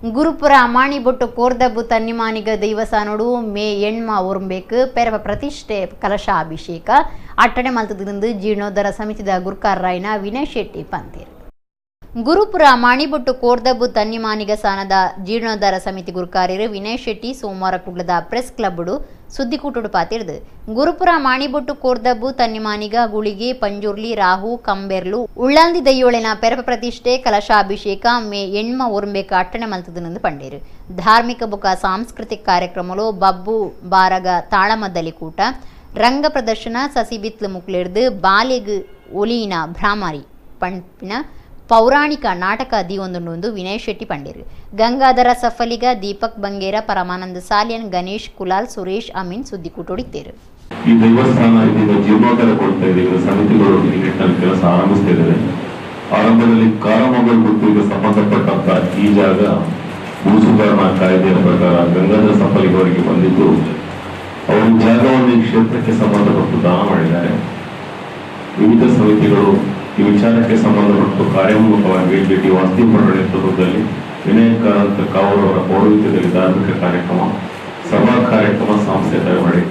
ಗುರುಪುರ ಮಾಣಿಬೊಟ್ಟು ಕೋರ್ದಬ್ಬು ತನ್ನಿಮಾನಿಗ ದೈವಸಾನೋಡು ಮೇ ಎಣ್ಮ ಒರುಂಬೇಕ್ ಪೆರಪ ಪ್ರತಿಷ್ಠೆ ಕಲಶಾಭಿಷೇಕ ಅಟ್ಟಣೆ ಮಲ್ತದಿಂದ ಜೀರ್ಣೋದ್ಧಾರ ಸಮಿತಿದ ಗುರ್ಕಾರರಾಯನ ವಿನಯ್ ಶೆಟ್ಟಿ ಪಂತೇರು. ಗುರುಪುರ ಮಾಣಿಬೊಟ್ಟು ಕೋರ್ದಬ್ಬು ತನ್ನಿಮಾನಿಗ ಸಾನದ ಜೀರ್ಣೋದ್ಧಾರ ಸಮಿತಿ ಗುರುಕಾರ್ಯರು ವಿನಯ್ ಶೆಟ್ಟಿ ಸೋಮವಾರ ಕುಡ್ಲದ ಪ್ರೆಸ್ ಕ್ಲಬ್ಡು ಸುದ್ದಿಕೂಟುಡು ಪಾತಿರ್ದು. ಗುರುಪುರ ಮಾಣಿಬೊಟ್ಟು ಕೋರ್ದಬ್ಬು ತನ್ನಿಮಾನಿಗ ಗುಳಿಗೆ ಪಂಜುರ್ಲಿ ರಾಹು ಕಂಬೆರ್ಲು ಉಳ್ಳಾಂದಿ ದೈಯೋಳೆನ ಪೆರಪ ಪ್ರತಿಷ್ಠೆ ಕಲಶಾಭಿಷೇಕ ಮೇ ಎಣ್ಮ ಒರುಂಬೇಕ ಅಟ್ಟಣೆ ಮಲ್ತದನೆಂದು ಪಂಡೇರು. ಧಾರ್ಮಿಕ ಬುಕ ಸಾಂಸ್ಕೃತಿಕ ಕಾರ್ಯಕ್ರಮಲು ಬಬ್ಬು ಬಾರಗ ತಾಳಮದ್ದಲಿ ಕೂಟ ರಂಗ ಪ್ರದರ್ಶನ ಸಸಿಬಿತ್ಲು ಮುಕ್ಲೆರ್ದು ಬಾಲೆಗ್ ಒಲಿನ ಭ್ರಾಮರಿ ಪಂಪಿನ ಪೌರಾಣಿಕ ನಾಟಕ ದಿವೊಂದುಂಡು ವಿನಯ್ ಶೆಟ್ಟಿ ಪಂಡೇರು. ಗಂಗಾಧರ ಸಫಲಿಗ, ದೀಪಕ್ ಬಂಗೇರ, ಪರಮಾನಂದ ಸಾಲಿಯನ್, ಗಣೇಶ್ ಕುಲಾಲ್, ಸುರೇಶ್ ಅಮೀನ್ ಸುದ್ದಿಕೂಟೊಡಿತ್ತೇರು. ಈ ದೇವಸ್ಥಾನ ಇದೀಗ ಜೀರ್ಣೋದ್ಧಾರಗೊಳ್ತಾ ಇದೆ. ಈಗ ಸಮಿತಿಗಳು ಈ ನಿಟ್ಟಿನಲ್ಲಿ ಕೆಲಸ ಆರಂಭಿಸ್ತಾ ಇದ್ದಾರೆ. ಆರಂಭದಲ್ಲಿ ಕಾರಮೊಗಲ್ ಗುತ್ತಿಗೆ ಸಂಬಂಧಪಟ್ಟಂತ ಈ ಜಾಗ ಭೂ ಸುಧಾರಣಾ ಕಾಯ್ದೆಯ ಪ್ರಕಾರ ಗಂಗಾಧರ ಸಫಲಿಗ ಅವರಿಗೆ ಬಂದಿದ್ದು, ಅವರು ಜಾಗವನ್ನು ಈ ಕ್ಷೇತ್ರಕ್ಕೆ ಸಂಬಂಧಪಟ್ಟು ದಾನ ಮಾಡಿದ್ದಾರೆ. ವಿವಿಧ ಸಮಿತಿಗಳು ಈ ವಿಚಾರಕ್ಕೆ ಸಂಬಂಧಪಟ್ಟು ಕಾರ್ಯೋನ್ಮುಖವಾಗಿ ಜೆ ಟಿ ವಾಸ್ತಿಪರ ನೇತೃತ್ವದಲ್ಲಿ ವಿನಯ್ ಕಾರಂತ ಕಾವೂರವರ ಪೌರೋಹಿತ್ಯದಲ್ಲಿ ಧಾರ್ಮಿಕ ಕಾರ್ಯಕ್ರಮ, ಸಭಾ ಕಾರ್ಯಕ್ರಮ ಸಂಸ್ಥೆ ತಯಾರು ಮಾಡಿ